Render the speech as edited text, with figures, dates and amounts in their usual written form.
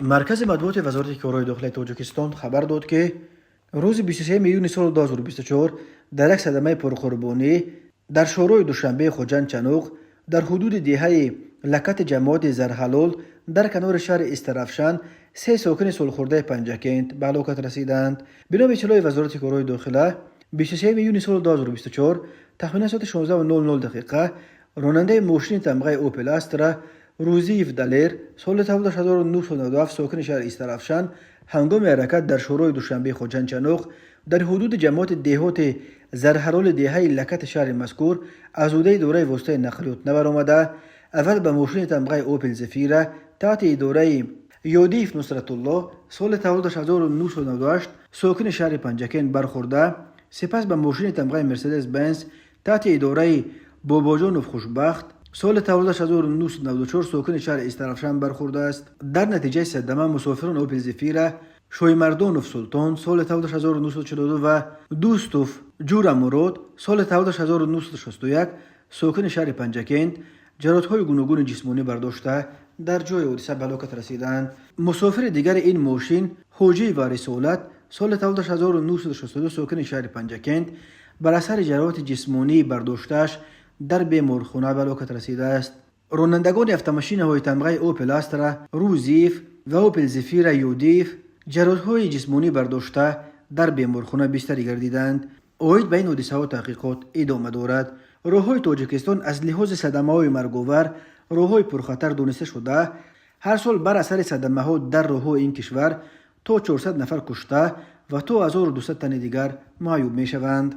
Маркази матбуоти Вазорати корҳои дохилаи Тоҷикистон хабар дод, ки рӯзи 23 июни соли 2024 дар як садамаи пурқурбонӣ дар шоҳроҳи Душанбеи Хуҷанд Чануқ дар ҳудуди деҳаи Лакати ҷамоати Зарҳалол дар канори шаҳри Истаравшан се сокини солхӯрдаи Панҷакент ба ҳалокат расиданд. Бино ба иттилои Вазорати корҳои дохила, 23 июни соли 2024 тахминан соати 16:00 дақиқа ронандаи мошини тамғаи Опел Астра Рӯзиев Далер, соли таваллудаш 1997, сокини шаҳри Истаравшан, ҳангоми ҳаракат дар шоҳроҳи Душанбеи Хуҷанд Чануқ дар ҳудуди ҷамоати деҳоти Зарҳалоли деҳаи Лакати шаҳри мазкур аз ҳудуди идораи воситаи нақлиёт набаромада, аввал ба мошини тамғаи Опел Зефира таҳти идораи Ёдиев Нусратулло, соли таваллудаш 1998, сокини шаҳри Панҷакент бархӯрда, сипас ба мошини тамғаи Мерседес Бенз таҳти идораи Бобоҷонов Хушбахт, соли таваллудаш 1994, сокини шаҳри Истаравшан бархӯрдааст. Дар натиҷаи садама мусофирони Опел Зефира Шоимардонов Султон, соли таваллудаш 1942, ва Дӯстов Ҷурамурод, соли таваллудаш 1961, сокини шаҳри Панҷакент, ҷароҳатҳои гуногуни ҷисмонӣ бардошта, дар ҷои ҳодиса ба ҳалокат расиданд. Мусофири дигари ин мошин Ҳоҷиева Рисолат, соли таваллудаш 1962, сокини шаҳри Панҷакент, бар асари ҷароҳати ҷисмонии бардоштааш дар беморхона ба ҳалокат расидааст. Ронандагони автомошинаҳои тамғаи Опел Астра Рӯзиев ва Опел Зефира Юдиев ҷароҳатҳои ҷисмонӣ бардошта, дар беморхона бистарӣ гардиданд. Оид ба ин ҳодисаҳо таҳқиқот идома дорад. Роҳҳои Тоҷикистон аз лиҳози садамаҳои марговар роҳҳои пурхатар дониста шуда, ҳар сол бар асари садамаҳо дар роҳҳои ин кишвар то 400 нафар кушта ва то 1200 тани дигар маъюб мешаванд.